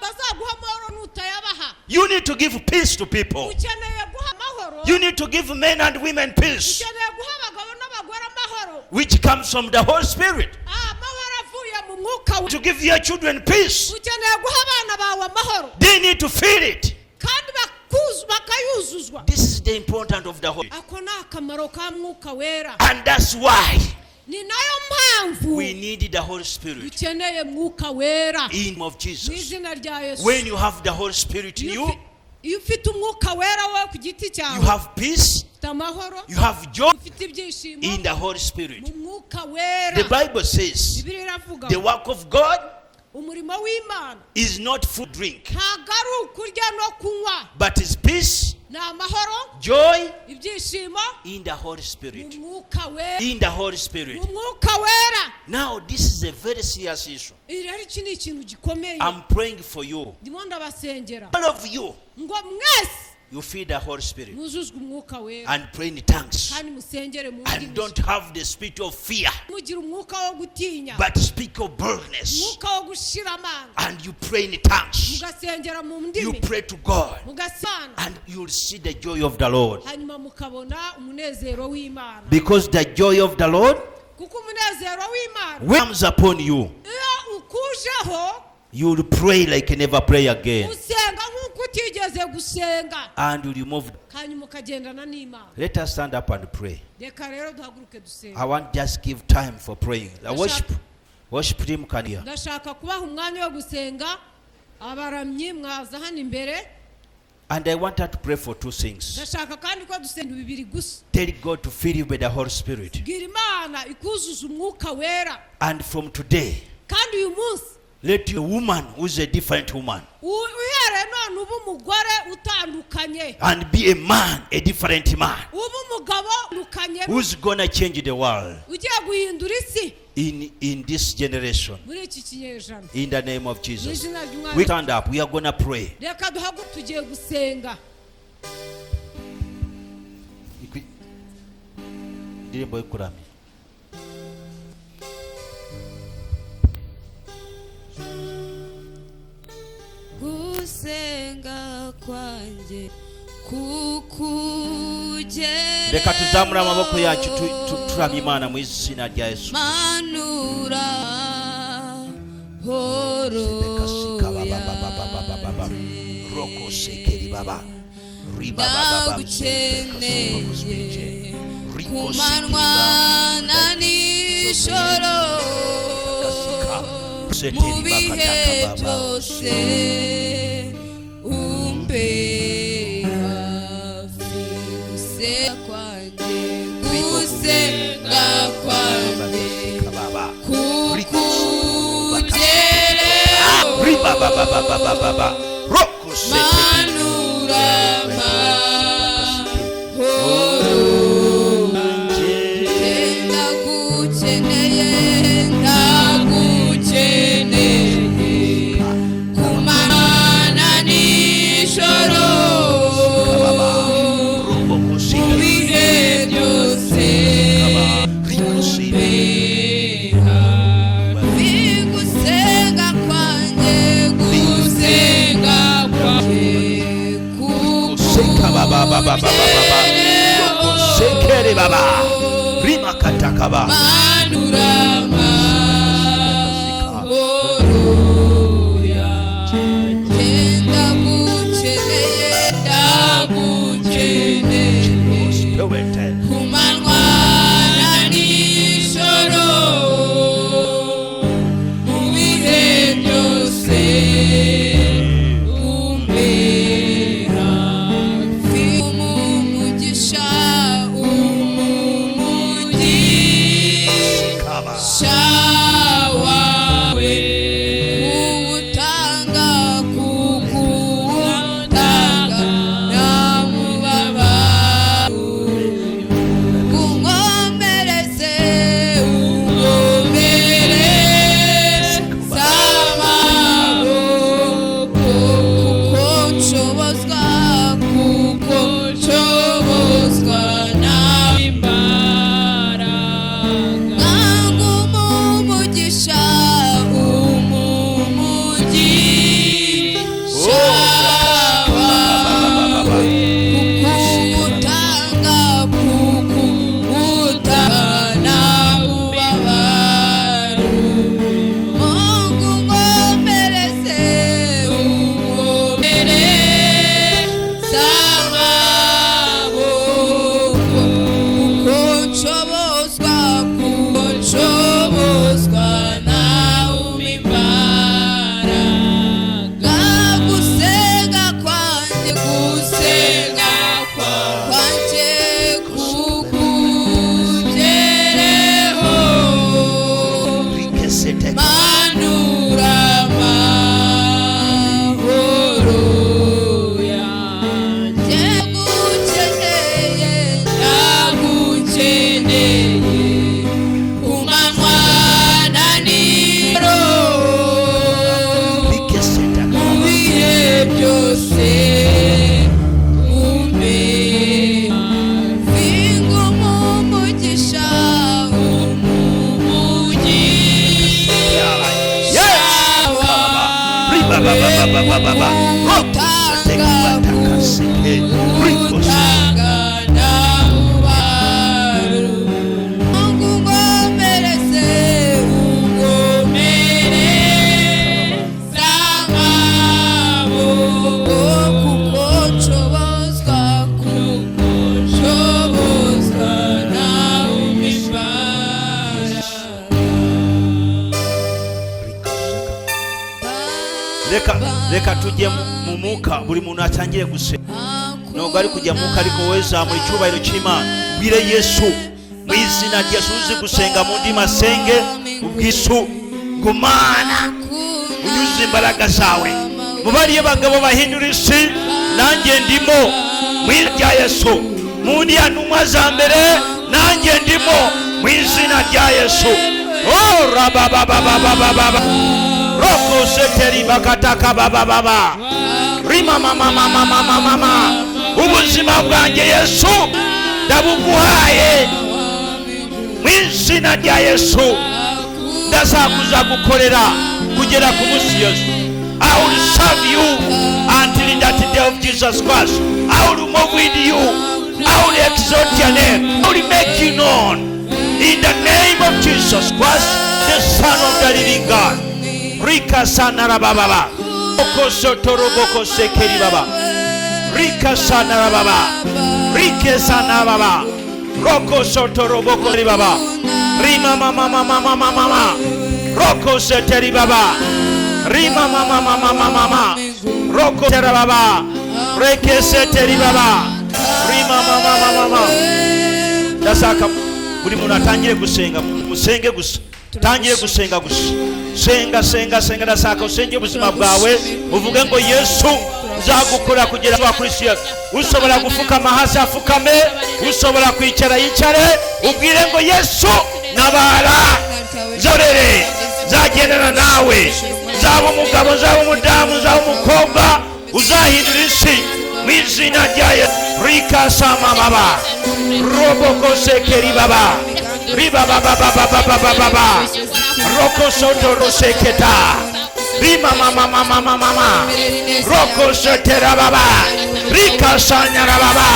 bazaguha amahoro nutayabaha. You need to give peace to people. Ukeneye guha amahoro. You need to give men and women peace, Ukeneye guha abagabo n'abagore amahoro, which comes from the Holy Spirit. Amahoro avuye mu Mwuka we. To give your children peace, Ukeneye guha abana bawe amahoro, they need to feel it. Kandi bakayuzuzwa. This is the importance of the Holy. Ako ni akamaro ka Mwuka Wera. And that's why Ni nayo mpamvu we need the Holy Spirit dukeneye Mwuka Wera. in the name of Mu Jesus. izina rya Yesu. When you have the Holy Spirit in Iyo you, iyo ufite Umwuka Wera wowe ku giti you cyawe, have peace, ufite amahoro, you have joy ufite ibyishimo in the Holy Spirit. mu Mwuka Wera. The Bible says Bibiliya iravuga the work of God umurimo w'Imana is not food, drink, ntabwo ari ukurya no kunywa, but is peace, ni amahoro, joy ibyishimo in the Holy mu Spirit. Mwuka Wera. In the Holy Spirit. Mu Mwuka Wera. Now, this is a very serious issue. Iri rero iki ni ikintu gikomeye. I'm praying for you. Ndimo ndabasengera All of you, ngo mwese you feel the Holy Spirit mwuzuzwe Umwuka Wera and pray in tongues. kandi musengere mu And ndimi. don't have the spirit of fear, Mugire umwuka wo gutinya, but speak of boldness. umwuka wo gushira amanga. And you pray in tongues. Mugasengera mu You ndimi. pray to God. Mugasana. And you'll see the joy of the Lord. Hanyuma mukabona umunezero w'Imana. Because the joy of the Lord Kuko umunezero w'Imana comes upon you. Iyo ukujeho, You will pray like you never pray again. Usenga nk'uko utigeze gusenga. And you remove. Hanyuma ukagendana n'Imana. Let us stand up and pray. Reka rero duhaguruke dusenga. I want just give time for praying. The worship team can hear. Ndashaka kubaha umwanya wo gusenga. Abaramyi mwaza hano imbere. And I want her to pray for two things. Ndashaka kandi ko dusenga bibiri gusa. Tell God to fill you with the Holy Spirit. Bwira Imana ikuzuza Umwuka Wera. And from today, Kandi uyu munsi, let your woman who is a different woman uhereye none uba umugore utandukanye, and be a man, a different man. ube umugabo utandukanye. Utandukanye who's gonna change the world ugiye guhindura isi in this generation. Muri iki kinyejana. In the name of Mu Jesus. izina ry'umwami. We stand up. We are gonna pray. Reka duhaguruke tugiye gusenga. Indirimbo yo kuramya. Gusenga kwanjye kukugeraho. Reka tuzamure amaboko yacu turamye Imana mu izina rya Yesu. Manura horo. Reka ba ba ba ba ba ba ba ba. Roko sekeri baba. Riba ba ba ba. Ndagukeneye ku manywa na nijoro, mu bihe byose umbe hafi. Gusenga kwanjye, gusenga kwanjye kukugereho. Riba ba ba ba ba ba ba ba. Roko sekeri. Manura mahoro. Ndagukeneye, ndagukeneye ku manywa na nijoro, mu bihe byose umbe hafi. Gusenga kwanjye, gusenga kwanjye Seka ba ba ba ba ba ba ba ba. Roko sekeri baba. Rima katakaba. Manura mahoro yanjye. Ndagukeneye, ndagukeneye Spirit. ku manywa na nijoro, mu bihe byose umbe hafi. Umugisha, umugisha Kaba. Wawe kuwutanga, kukuwutanga namubabaro, unkomereze, unkomereze amaboko, kuko nshobozwa, kuko nshobozwa nawe imbaraga. Nanga umugisha, umugisha wawe, kukuwutanga, kukuwutanga ubabaro. Mungu nkomereze, unkomereze amaboko, kuko nshobozwa, kuko nshobozwa nawe imbaraga. Gusenga kwanjye, gusenga kwanjye kukugereho. Rikesete. Manura amahoro yanjye. Ndagukeneye, ndagukeneye ku manywa na nijoro, Rikesete. Mu bihe byose umbe hafi. Umugisha, umugisha Yes. Kaba. Riba ba ba ba ba ba ba ba. Roko sete bataka seke. Riko sete. utanga nawe. Mungu nkomereze, unkomereze amaboko, kuko nshobozwa, kuko nshobozwa nawe imbaraga. Reka tujye mu mwuka, buri muntu atangire gusenga. Nubwo ari kujya mu mwuka, ariko wowe zamura icyubahiro cy'Imana, bwire Yesu mu izina rya Yesu. Uzi gusenga mu ndimi asenge ubwisu ngo: "Mana, unyuze imbaraga zawe mu bariya bagabo bahindura isi, nanjye ndimo mu izina rya Yesu, mu ndiya ntumwa za mbere." Mu izina rya Yesu. Oh, rababababababa. Roko seteri bakataka babababa. Rima mama mama mama mama. Ubuzima bwanjye Yesu ndabuguhaye. Mu izina rya Yesu ndazakuza gukorera kugera ku munsi Yesu. I will serve you until that day of Jesus Christ. I will move with you. I will exalt your name. I will make you known. In the name of Jesus Christ, the Son of the living God. Rika sanarababa. Oko sotoroboko sekeri baba. Rika sanarababa. Rike sanarababa. Roko sotoroboko ribaba. Rima mama mama mama mama. Roko seteri baba. Rima mama mama mama mama. Roko terababa. Reke seteri baba. Rima mama mama mama. Ndashaka buri muntu atangire gusenga, musenge gusa, tangire gusenga gusa, senga senga senga. Ndashaka usenge ubuzima bwawe, uvuge ngo Yesu nzagukora kugera kwa Kristo Yesu. Ushobora gupfukama hasi afukame, ushobora kwicara yicare, ubwire ngo Yesu nabara, nzorere, nzagendana nawe, nzaba umugabo, nzaba umudamu, nzaba umukobwa uzahindura isi mu izina rya Yesu. Rika sama baba, roboko sekeri baba, riba baba baba baba baba baba, roko soto roseketa, rima mama mama mama mama, roko sotera baba, rika sanyara baba,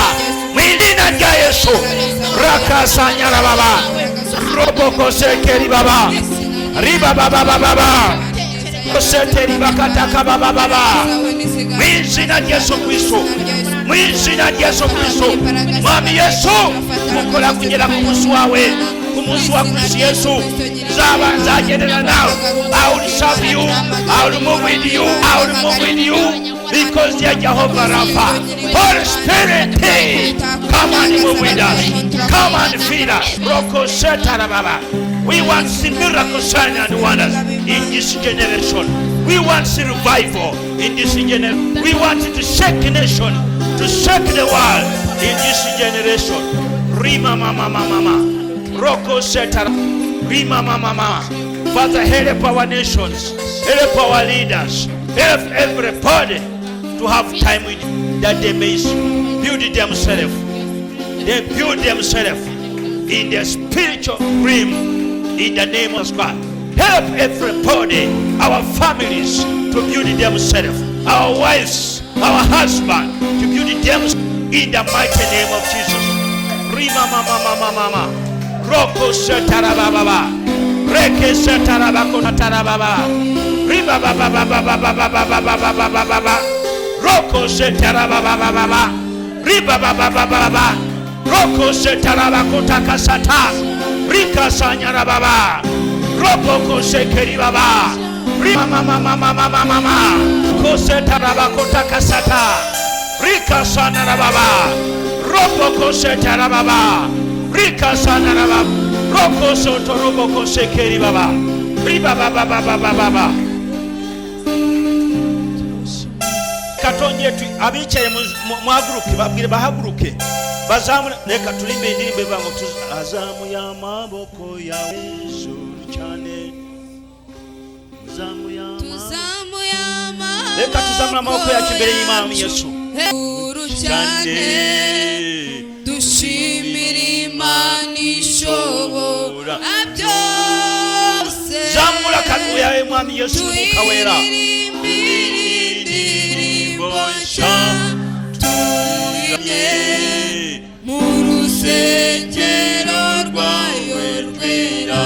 mu izina rya Yesu, raka sanyara baba, roboko sekeri baba, riba baba baba baba, seteri bakataka baba baba. Mu izina rya Yesu Kristo, mu izina rya Yesu Kristo, Mwami Yesu, mukora kugera ku munsi wawe, ku munsi wa Kristo Yesu, nzaba nzagendana nawe. I will serve you, I will move with you, I will move with you, because you are Jehovah Rapha. Holy Spirit, hey, come and move with us, come and feed us. Roko setara baba. We want to see miracle signs and wonders in this generation. We want to see revival in this generation. We want to shake the nation, to shake the world in this generation. Rima mama mama mama. Roko setara. Rima mama mama. Father, help our nations, help our leaders, help everybody to have time with you, that they may build themselves. They build themselves in the spiritual realm in the name of God. Help everybody, our families, to build themselves, our wives, our husband, to build themselves in the mighty name of Jesus. Rima mama mama mama. Roko setara baba. Reke setara bako natara baba. Riba baba baba baba baba baba baba baba. Roko setara baba baba. Riba baba baba baba. Roko setara bako takasata. Rika sanyara baba. Roboko sekeri baba. Rima mama mama mama mama. Kosetara bako takasata. Rika sanara baba. Roboko setara baba. Rika sanara baba. Roko soto roboko sekeri baba. Riba baba baba baba baba. Katongeye abicaye muhaguruke, babwire bahaguruke. Bazamura, reka turimbe indirimbo ivuga ngo azamuye amaboko yawe hejuru cyane. Zamuye amaboko. Reka tuzamure amaboko yacu imbere y'Imana Yesu. Hejuru cyane, dushimira Imana ishobora byose. Zamura akanwa yawe Mwami Yesu Umwuka Wera. Tuyirimbire indirimbo nshya, tuyiramye mu rusengero rwayo rwera.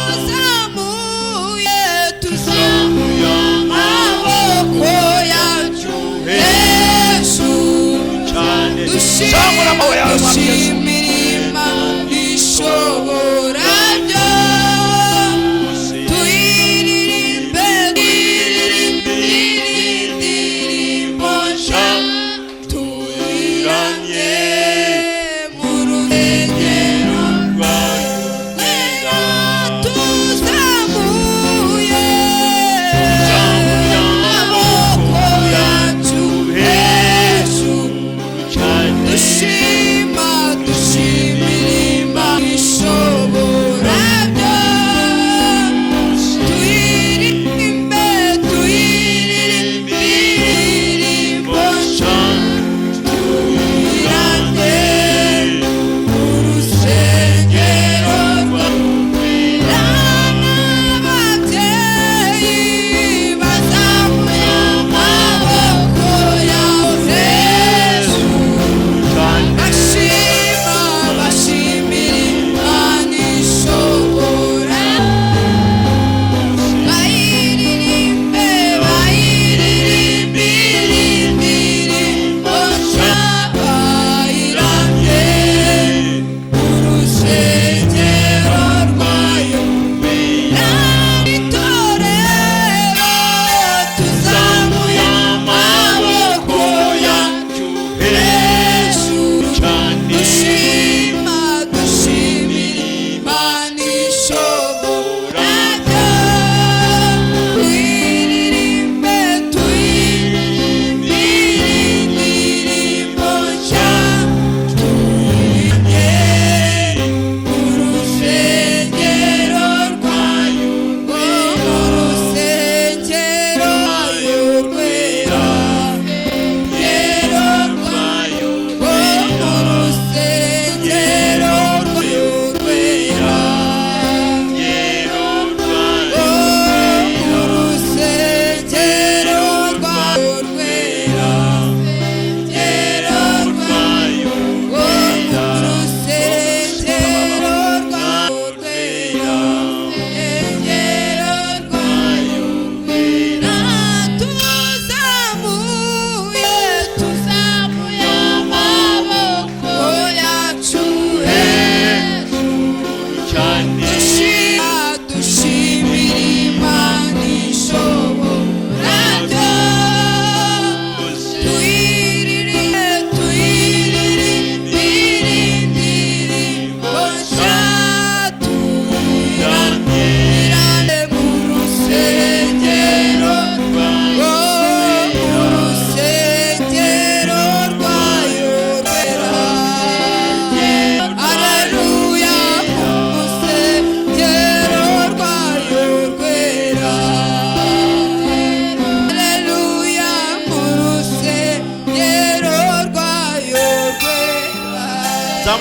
Tuzamuye, tuzamuye amaboko yacu hejuru cyane. Zamura amaboko yawe Mwami Yesu. Dushimira Imana ishobora byose. Tuyiririmbe, tuyiririmbe indirimbo nshya, tuyiramye mu rusengero rwayo rwera. Tuzamuye amaboko yacu hejuru, dushima,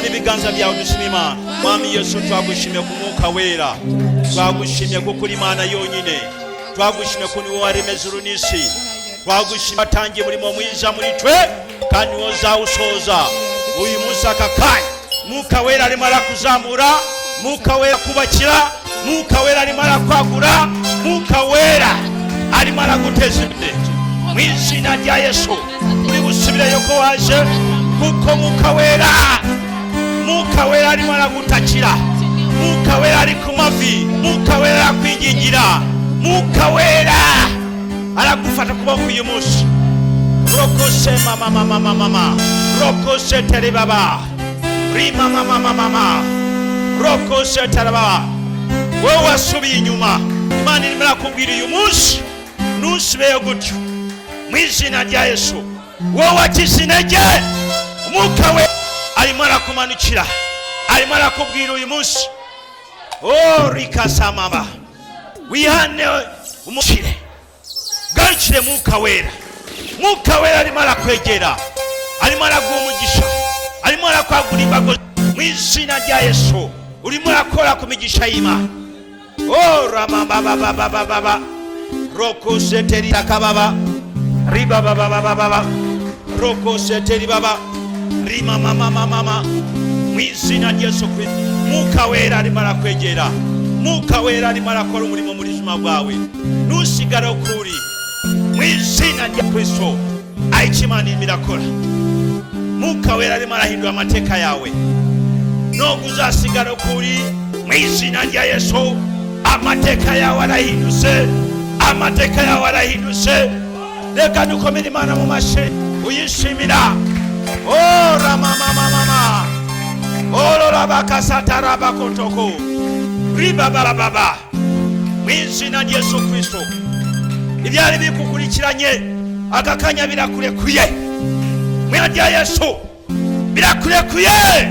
Zamura ibiganza byawe dushima Imana. Mwami Yesu, twagushimye ku Mwuka Wera, twagushimye kuko uri Imana yonyine, twagushimye ko niwe waremye ijuru n'isi, twagushimye watangiye umurimo mwiza muri twe kandi niwo uzawusoza. Uyu munsi aka kanya Mwuka Wera arimo arakuzamura, Mwuka Wera akubakira, Mwuka Wera arimo arakwagura, Mwuka Wera arimo araguteza imbere mu izina rya Yesu. Uri busubireyo ko waje, kuko Mwuka Wera, Mwuka Wera arimo aragutakira, Mwuka Wera ari ku mavi, Mwuka Wera arakwingingira, Mwuka Wera aragufata kuboko uyu munsi. Rokose mama mama mama mama, rokose tere baba, rima mama mama mama, rokose tere baba. Wowe wasubiye inyuma, Imana irimo irakubwira uyu munsi ntusubireyo gutyo mu izina rya Yesu. Wowe wakize intege, Umwuka we arimo arakumanukira, arimo arakubwira uyu munsi, oh rikasamaba, wihane umukire, garukire Mwuka Wera. Mwuka Wera arimo arakwegera, arimo araguha umugisha, arimo arakwagura imbago mu izina rya Yesu. Urimo urakora ku migisha y'Imana. Oh ramabababababa, rokoseteri takababa, ribababababa, rokoseteri baba, rimamamamamama, mu izina rya Yesu Kristo. Mwuka Wera arimo arakwegera, Mwuka Wera arimo arakora umurimo muri buzima bwawe, ntusigare uko uri mu izina rya Kristo. Aho Imana irimo irakora, Mwuka Wera arimo arahindura amateka yawe, nubwo uzasigara uko uri mu izina rya Yesu. Amateka yawe arahindutse, amateka yawe arahindutse. Reka dukomere Imana mu mashyi uyishimira. Oh ramamamamama, olorabakasatarabakotoko, ribabababa, mu izina rya Yesu Kristo. Ibyari bikukurikiranye aka kanya birakurekuye mu izina rya Yesu, birakurekuye.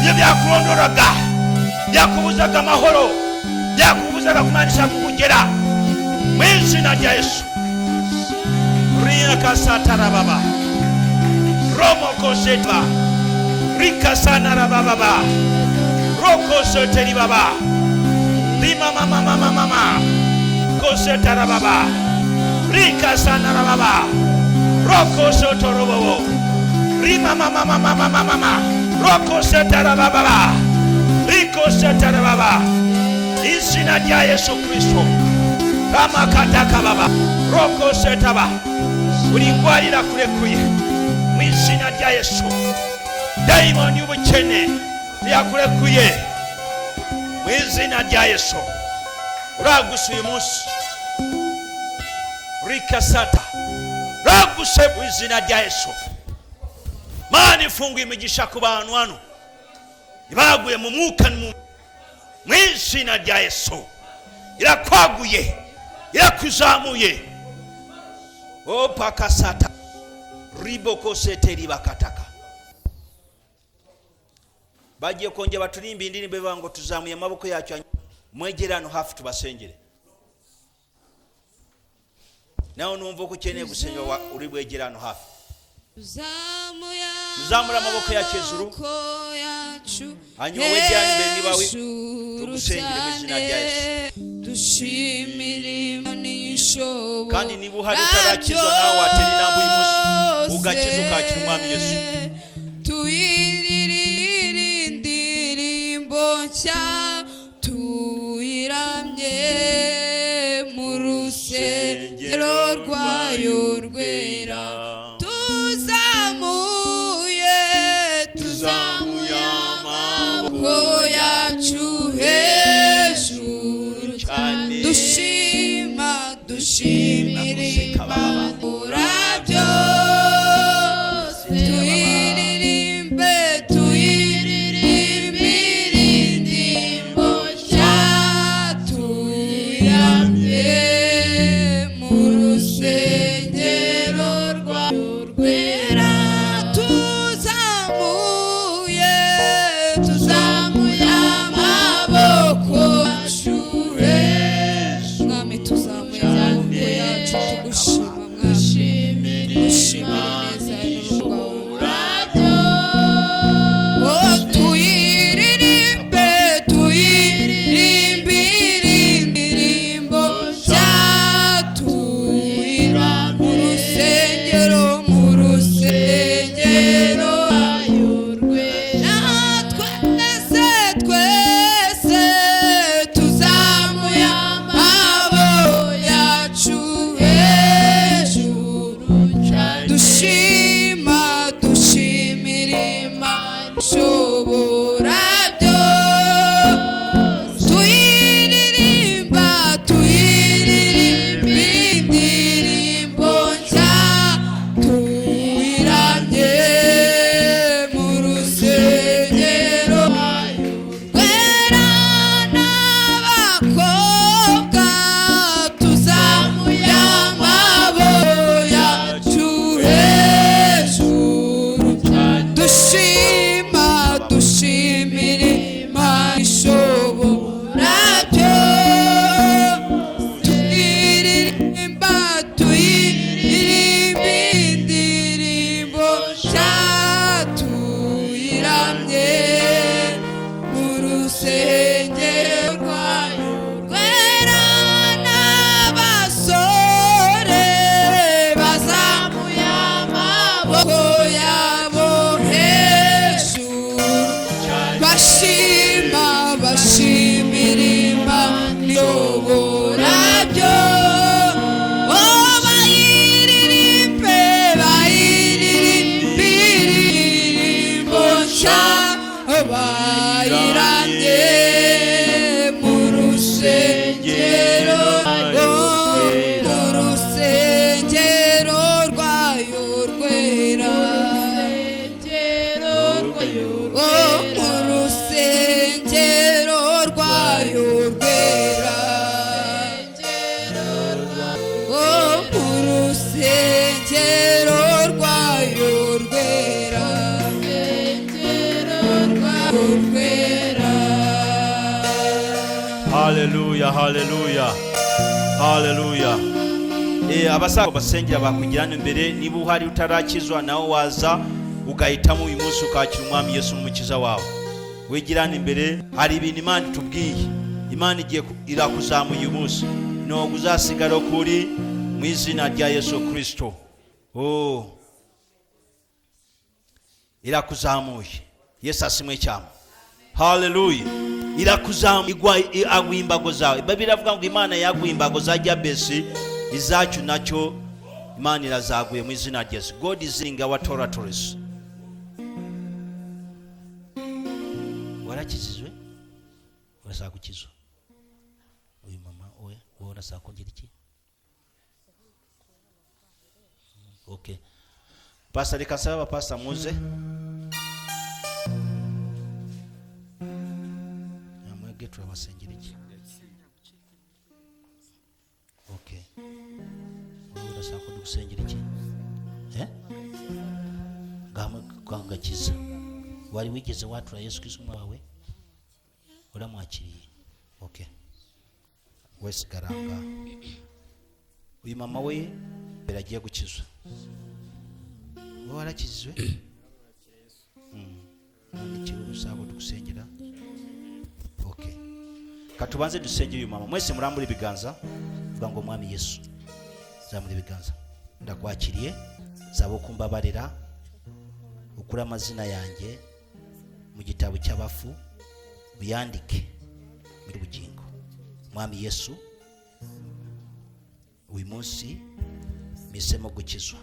Ibyo byakurondoraga, byakubuzaga amahoro, byakubuzaga kumanisha kukugera mu izina rya Yesu. Rikasatarababa, romokoseta, rikasanarabababa, rokoseteribaba, rimamamamamama, kosetarababa, rikasanarababa, rokosotorobobo, rimamamamamamama, rokosetarababa, rikosetarababa, izina rya Yesu Kristo. Ramakatakababa, rokosetaba, buri ndwara irakurekuye mu izina rya Yesu. Dayimoni y'ubukene yakurekuye mu izina rya Yesu. Uraguse uyu munsi, rikasata, uraguse mu izina rya Yesu. Mana ifunguye imigisha ku bantu hano ibaguye mu mwuka mu izina rya Yesu. Irakwaguye, irakuzamuye. Opakasata, ribokoseteri bakataka. Bagiye kongera baturimba indirimbo ivuga ngo tuzamuye amaboko yacu, mwegere hano hafi tubasengere. Nawe numva ko ukeneye gusengerwa, uri bwegere hano hafi. Tuzamure amaboko yacu hejuru, hanyuma wegerane imbere niba tugusengere mu izina rya Yesu. Kandi niba uhari utarakizwa, nawe watera intambwe uyu munsi ugakiza, ukakira Umwami Yesu. Tuyiririmbe indirimbo nshya, tuyiramye mu rusengero rwayo rwera. Tuzamuye, tuzamuye amaboko yacu hejuru cyane, dushima, dushimira Imana byose. Tuyiririmbe, tuyiririmbire indirimbo. Iramye mu rusengero, mu rusengero rwayo rwera, oh, mu rusengero rwayo rwera, oh, mu rusengero rwayo rwera, rwera. Haleluya, haleluya, haleluya. Abasaza basengera bakugirana imbere. Niba uhari utarakizwa, nawe waza ugahitamo uyu munsi ukakira Umwami Yesu n'Umukiza wawe. Wigirana imbere. Hari ibintu Imana itubwiye. Imana igiye irakuzamuye uyu munsi, ntabwo uzasigara kuri mu izina rya Yesu Kirisito. Oh, irakuzamuye. Yesu asimwe cyane. Haleluya. Irakuzamuye, igwa aguha imbago zawe. Bibiliya iravuga ngo Imana yaguha imbago za Jabesi, izacu nacyo Imana irazaguye mu izina rya Yesu. God is in our territories. Warakizizwe, urashaka gukizwa. Uyu mama we, wowe urashaka kongera iki? Okay, pastor, reka nsabe abapastor muze. Mwebwe turabasengera iki? Okay, wowe urashaka ko dugusengera iki? Ngamwe kwagakiza. Wari wigeze watura Yesu Kristo wawe? Uramwakiriye? Okay, wese garanga. Uyu mama we mbere agiye gukizwa. Wowe warakizwe? None urashaka ko dugusengera? Okay, katubanze dusengere uyu mama. Mwese murambure ibiganza, vuga ngo: "Mwami Yesu." Zamura ibiganza. Ndakwakiriye, saba kumbabarira, ukure amazina yanjye mu gitabo cy'abafu, uyandike muri bugingo. Mwami Yesu, uyu munsi mpisemo gukizwa,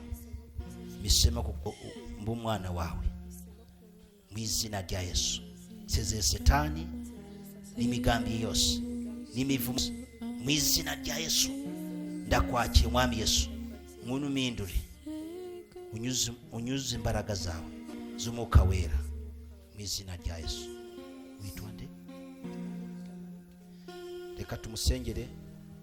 mpisemo kuko mba umwana wawe. Mu izina rya Yesu, nsezeye Satani n'imigambi ye yose n'imivumo. Mu izina rya Yesu, ndakwakira. Mwami Yesu, ngwino umindure, unyuze imbaraga zawe z'Umwuka Wera, mu izina rya Yesu. Witwa nde? Reka tumusengere.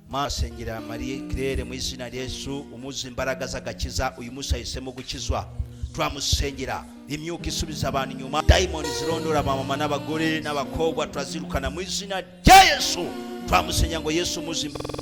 Masengera Marie Claire mu izina rya Yesu, umuze imbaraga z'agakiza. Uyu munsi ahisemo gukizwa. Turamusengera imyuka isubiza abantu inyuma, dayimoni zirondora abamama n'abagore n'abakobwa, turazirukana mu izina rya Yesu. Turamusengera ngo Yesu umuze imbaraga.